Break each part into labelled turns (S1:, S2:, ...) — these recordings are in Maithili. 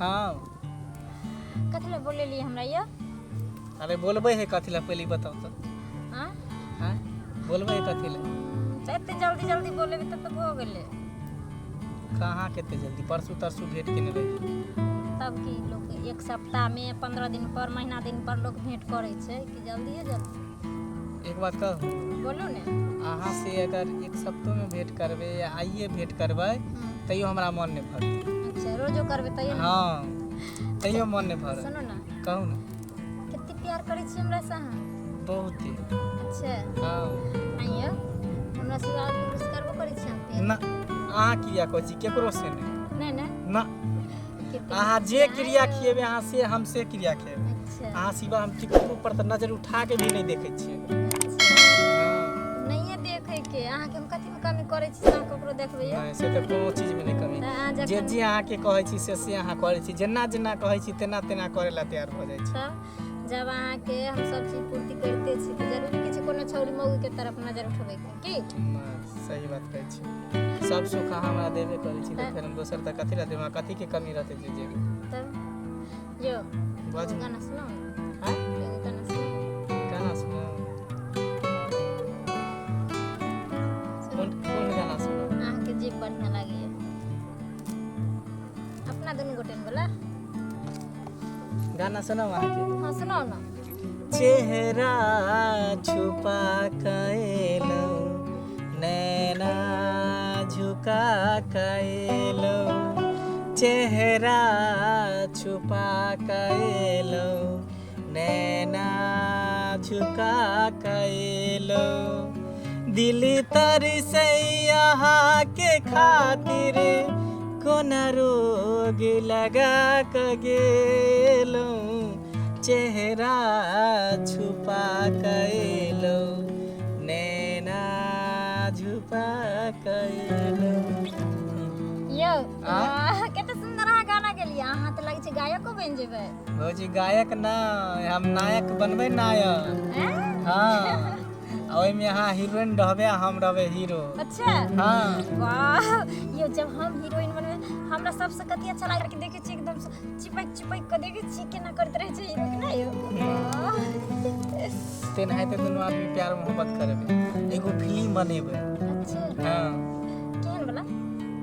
S1: हाँ।
S2: कथी लए बोलेलियै हमरा यौ?
S1: अरे बोलबै है कथी लए, पहिले बताउ तऽ।
S2: आँ?
S1: हाँ, बोलबै है कथी लए?
S2: तऽ एते जल्दी जल्दी बोलेबै तब तऽ भऽ गेलै।
S1: कहाँ कते जल्दी, परसू तरसू भेंट केने रही।
S2: तब की लोक एक सप्ताहमे 15 दिन पर महीना दिन पर लोक भेंट करै छै कि जल्दिए जल्दी?
S1: एक बात कहू?
S2: बोलू ने।
S1: अहाँ से अगर एक सप्ताहमे भेंट करबै या आइए भेंट करबै तैयो हमरा मन नहि भरतै।
S2: अच्छा, रोजो करबै तैयो?
S1: हँ, तैयो मन नहि भरत।
S2: सुनू ने।
S1: कहू ने।
S2: कते प्यार करै छी हमरा से अहाँ?
S1: बहुते।
S2: अच्छा।
S1: हँ।
S2: आइयो हमरा से और कुछ करबो करै छी हम?
S1: ना, अहाँ क्रिया कहै छी केकरो से नहि।
S2: नहि ने?
S1: ना।
S2: कते
S1: अहाँ जे क्रिया खिएबै अहाँ से, हम से क्रिया खेबै।
S2: अच्छा।
S1: अहाँ सिवा हम केकरो पर तऽ नजर उठा के भी नहि देखै छियै।
S2: अच्छा।
S1: हँ।
S2: नहिए देखैके, अहाँके हम कथीमे कमी करै छी से अहाँ ककरो देखबै यौ?
S1: नहि, से तऽ कोनो चीजमे नहि कमी।
S2: तऽ अहाँ
S1: जे
S2: जखन
S1: जे अहाँके कहै छी से से अहाँ करै छी, जेना जेना कहै छी तेना तेना करै लए तैयार भऽ जाइ छी।
S2: तऽ जब अहाँके हम सब चीज पूर्ति करिते छी तऽ जरूरी की छै कोनो छौरी मौगीके तरफ नजर उठबैके की?
S1: नहि, सही बात कहै छी। सब सुख अहाँ हमरा देबे करै छी तऽ फेर हम दोसर तऽ कथी लए देबै? कथीके कमी रहतै जे जेबै?
S2: तब यौ,
S1: बाजू।
S2: एगो गाना सुनाउ ने।
S1: आँय?
S2: एगो गाना सुनाउ।
S1: गाना सुनाउ? कोन कोन गाना सुनाउ?
S2: अहाँके जे बढ़िआँ लागैए, अपना दुनू गोटे बोला
S1: गाना सुनाउ अहाँके?
S2: हाँ, सुनाउ ने।
S1: चेहरा छुपा कएलहुँ, नैना झुका कएलहुँ, चेहरा छुपा कएलहुँ, नैना झुका कएलहुँ, दिल तरसै अहाँके खातिर, कोना रोग लगा कऽ गेलहुँ, चेहरा छुपा कएलहुँ, नैना झुपा कएलहुँ।
S2: यौ।
S1: आ?
S2: वाह, कते सुंदर अहाँ गाना गेलियै। अहाँ तऽ लागै छै गायको बनि जेबै।
S1: भौजी, गायक ना, हम नायक बनबै, नायक।
S2: ऐं?
S1: हाँ, आ ओहिमे अहाँ हीरोइन रहबै आ हम रहबै हीरो।
S2: अच्छा।
S1: हाँ।
S2: वाह यौ, जब हम हीरोइन बनबै, हमरा सबसे कथी अच्छा लागै कि देखै छियै एकदम से चिपक चिपक के देखै छियै केना करैत रहै छै हीरो के ना यौ? वाह।
S1: तेनाहिते दुनू आदमी प्यार मोहब्बत करबै, एगो फिल्म बनेबै।
S2: अच्छा।
S1: हाँ।
S2: केहन बला?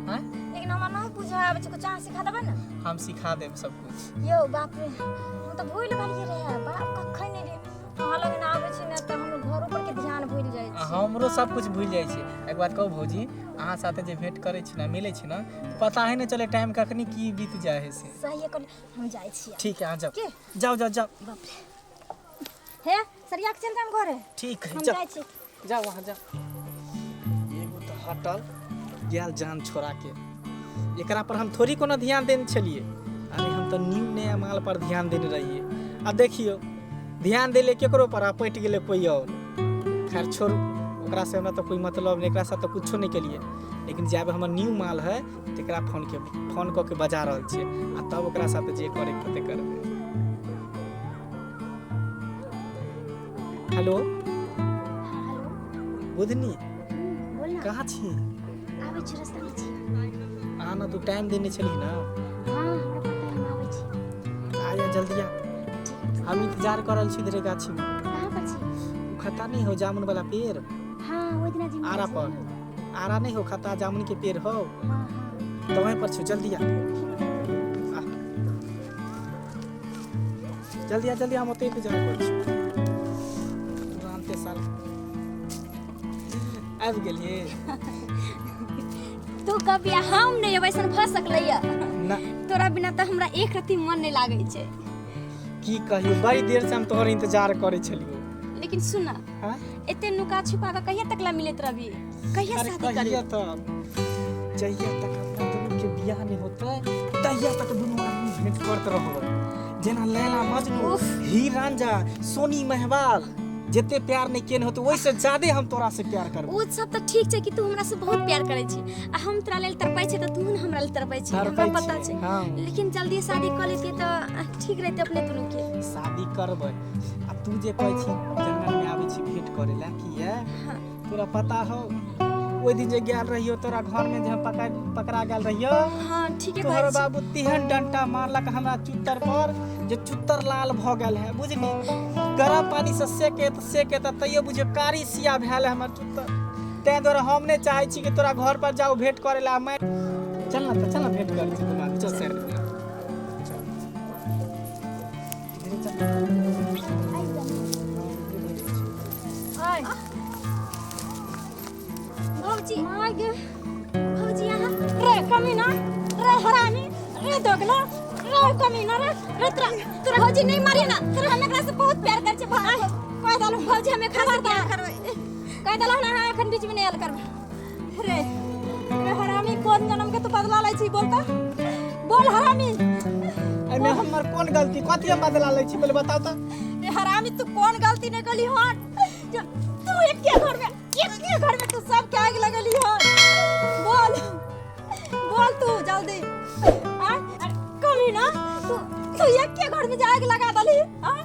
S1: हाँ?
S2: लेकिन हमरा नहीं बुझा आबै छै कुछ, अहाँ सिखा देबै ने?
S1: हम सिखा देब सब कुछ।
S2: यौ बाप रे, हम तऽ भूलि गेलियै रहे। बाप, कखन नहि रे अहाँ लग आबै छी ने तऽ हमर घरो पर के ध्यान भूलि जाइ
S1: आ
S2: छै।
S1: हमरो सब कुछ भूलि जाइ छै। एक बात कहू भौजी, अहाँ साथे जे भेंट करै छी ने, मिलै छी ने, पता ही नहि चले टाइम कखनी की बीत जाइ है से।
S2: सही कहली, हम जाइ छी।
S1: ठीक है, अहाँ जाउ।
S2: के?
S1: जाउ जाउ जाउ।
S2: बाप रे, हे सरिया के चलि जाम घरे।
S1: ठीक है।
S2: हम
S1: जाउ।
S2: जाइ छी।
S1: जाउ, अहाँ जाउ। एगो तऽ हटल गेल जान छोड़ा के। एकरा पर हम थोड़ी कोनो ध्यान देने छलियै। अरे, हम तऽ न्यू नया माल पर ध्यान देने रहियै आ देखियौ, ध्यान देले केकरो पर आ पटि गेलै कोइ और। खैर छोड़ू, ओकरा से हमरा तऽ कोइ मतलब नहि, एकरा साथ तऽ कुछो नहि केलियै। लेकिन जाबे हमर न्यू माल है तकरा फोनके फोन कऽ के बजा रहल छियै आ तब ओकरा साथ जे करैके होतै करबै। हेलो।
S3: हाँ, हेलो।
S1: बुधनी।
S3: बोल ना।
S1: कहाँ छी?
S3: आबै छी, रास्तामे छी।
S1: अहाँ ने तू टाइम देने छली ने।
S3: हाँ, हमरा पता है, हम आबै छी।
S1: आ जा, जल्दी आ।
S3: ठीक है।
S1: हम इंतजार कर रहल छी इधरे गाछी में।
S3: कहाँ पर छी?
S1: उ खत्ता नहीं हो, जामुन वाला पेड़?
S3: हाँ, ओहि दिना जे
S1: आरा पर आरा नहीं हो, खत्ता जामुन के पेड़ हो।
S3: हाँ हाँ।
S1: तो वहीं पर छो, जल्दी आ। आ, जल्दी आ, जल्दी। हम ओते इंतजार कर छी। तुरन्ते साल आबि गेलियै।
S3: तू कभी हम नहि अबै सन भऽ सकलैया?
S1: ना।
S3: तोरा बिना तऽ हमरा एक रत्ती मन नहि लागै छै।
S1: की कहियो, बड़ी देर से हम तोहर इंतजार करै छलियो।
S3: लेकिन सुन ना।
S1: हाँ?
S3: एते नुका छुपा कऽ कहिया तक ला मिलैत रहबी? कहिया
S1: अरे,
S3: शादी
S1: कहिया
S3: करबी?
S1: तक, जहिया तक अपना दुनू के बियाह नहि होतै तहिया तक दुनू आदमी भेंट करत रहबै, जेना लैला मजनू,
S3: उफ।
S1: हीर रांझा, सोनी मेहवाल जते प्यार नहि केने होतै ओहिसँ ज्यादे हम तोरा से प्यार करबै।
S3: ओ सब तऽ ठीक छै कि तू हमरा से बहुत प्यार करै छी आ हम तोरा लेल तड़पै छी तऽ तू ने हमरा लेल तड़पै छी, हमरा
S1: तड़पै
S3: पता
S1: छी,
S3: छै।
S1: हाँ।
S3: लेकिन जल्दी शादी कऽ लेतियै तऽ ठीक रहतै अपने दुनू के।
S1: शादी करबै आ तू जे कहै छी जंगलमे आबै छी भेंट करै लए, किया?
S3: हाँ।
S1: तोरा पता हो, ओहि दिन जे गेल रहियो तोरा घर में जे हम पकड़ा गेल रहियो।
S3: हाँ ठीके
S1: तोहर
S3: कहै छी।
S1: बाबू तेहन डंटा मारलक हमरा चुत्तर पर जे चुत्तर लाल भऽ गेल है बुझली। गरम पानी से सेके तऽ सेके तऽ तैयो बुझियो कारी सिया भेल है हमर चुत्तर। ताहि दुआरे हम नहि चाहै छी कि तोरा घर पर जाउ भेंट करे ला। मैं चल ना तऽ चल ना भेंट करै छी दुनू आदमी चल साइड में चल। धीरे चल।
S2: आय
S3: भौजी
S2: माय गे
S3: भौजी अहाँ
S2: रे कमीना रे हरामी रे दोगला रे कमीना रे रे तोरा
S3: तोरा भौजी नहीं मारिए ना। तोरा हम एकरा से बहुत प्यार करै छी।
S2: कह देलहुँ
S3: भौजी हम एकरा से प्यार करबै।
S2: कह देलहुँ ना अहाँ एखन बीच में नहीं आयल करबै। रे रे हरामी कोन जन्म के तू बदला लै छी बोल तऽ बोल हरामी।
S1: एहिमे हमर कोन गलती कथी हम बदला लै छी पहिले बताउ तऽ।
S2: रे हरामी तू कोन गलती नहीं कली हन जो तू एके घर में तू सबके आग लगली हन। बोल बोल तू जल्दी। आ कमीना तू तू एके घर में जे आग लगा दली। आ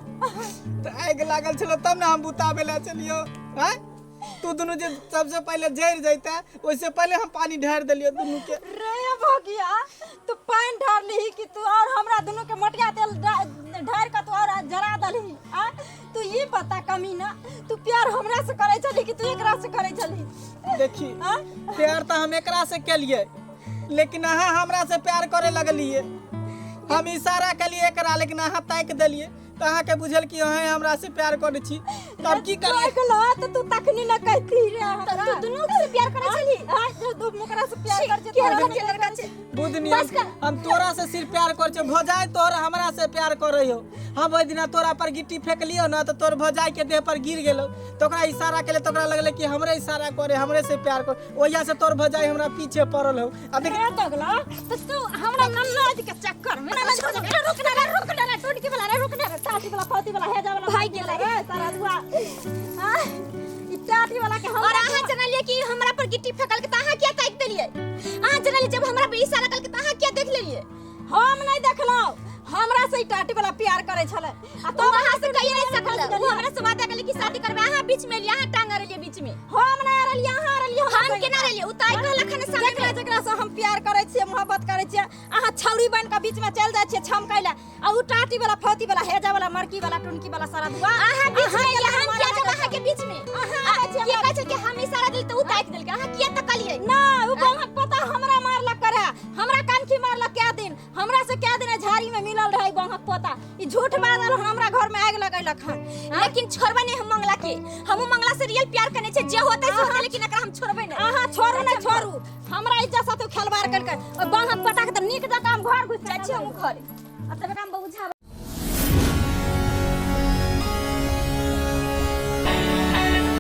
S1: तऽ आगि लागल छलो तब ने हम बुताबै लए चलियो। आँय तू दुनू जे सबसे पहिले जरि जैते ओहिसे पहिले हम पानी ढारि देलियो दुनू के।
S2: रे भगिया तू पानि ढारलिही कि तू और हमरा दुनू के मटिया तेल ढारि के तू और जरा दलही। आ तू ई बता कमीना तू प्यार हमरा से करै छली कि तू एकरा से करै छली?
S1: देखी
S2: आ
S1: प्यार तऽ हम एकरा से केलिए लेकिन अहाँ हमरा से प्यार करे लगलिए। हम इशारा केलिए एकरा लेकिन अहाँ ताकि देलिए तऽ अहाँके बुझल कि अहाँ हमरा से प्यार करै छी तब की करिए।
S2: देखला तऽ तू तखनी न कहती रे हमरा।
S3: तू दुनू से प्यार करै छली?
S2: आ जो दू ओकरा से प्यार कर छी
S3: के रहल लड़का छै
S1: बुधनी
S3: बस कर।
S1: हम तोरा से सिर्फ प्यार करै छियौ भौजाइ तोहर हमरा से प्यार करै हो। हम ओहि दिना तोरा पर गिट्टी फेकलियौ ने तऽ तोर भौजाइ के देह पर गिर गेलौ तऽ ओकरा इशारा केले तऽ ओकरा लगलै कि हमरे इशारा करे हमरे से प्यार कर ओहिया से तोर भौजाइ हमरा पीछे पड़ल हो। आ देख
S2: रे दगला तऽ तू हमरा ननद के चक्कर में
S3: ना छोड़ रे रुक ना रे रुक ना रे
S2: टोटकी वाला रे रुक ना रे टाटी वाला पौती वाला हेजा वाला
S3: भाग गेलै।
S2: रे सारा दुआ। आ ई टाटी वाला के
S3: और
S2: हमरा
S3: अहाँ जनलिए कि हमरा पर गिट्टी फेकल के तऽ अहाँ किया ताकि देलिए? अहाँ जनलिए जब हमरा पर इशारा कल के तऽ अहाँ किया देख लेलिए?
S2: हम नहीं देखलहुँ हमरा से ई टाटी वाला प्यार करै छलै आ
S3: तो
S2: तो
S3: अहाँ से कहिए नहीं सकल। वो हमरा से वादा कले कि शादी करबै अहाँ बीच में एलिए अहाँ टांग अड़लिए बीच में।
S2: हम नहीं रहलिए अहाँ रहलिए
S3: हम केना रहलिए? उ तऽ आइ कहलक हन सामने
S2: जेकरा जेकरा से हम प्यार करै छियै मोहब्बत करै छियै अहाँ छौरी बन के बीच में चलि जाइ छियै छमकै ला आ उ टाटी वाला फौती वाला हेजा वाला मरकी वाला टुनकी वाला सारा दुआ
S3: अहाँ बीच में
S2: अहाँ
S3: एलिए हम
S2: के
S3: किया जब
S2: मारे
S3: अहाँ के बीच में?
S2: अहाँ
S3: आ,
S2: आबै छियै
S3: के
S2: हमरा
S3: कहै छै कि हम इशारा देली तऽ उ ताकि देलकै अहाँ किया तकलिए?
S2: ना उ बमहक पता हमरा मारलक करे हमरा कानखी मारलक कै दिन हमरा से कै दिन झाड़ी में मिलल रहे बमहक पोता। ई झूठ बाजल हमरा घर में आगि लगैलक हन।
S3: लेकिन छोड़बै नहीं हम मंगला के। हमहूँ मंगला से रियल प्यार करने छै जे होतै से होतै लेकिन एकरा हम छोड़बै नहीं।
S2: अहाँ छोड़ू नहीं छोड़ू हमरा इज्जत से तू खेलवाड़ करके ओहि बमहक पोता के तऽ नीक जकाँ हम घर घुसि
S3: जाइ
S2: जाइ
S3: छी
S2: छियै
S3: हमहूँ घरे। आ तब एकरा हम बुझाबै।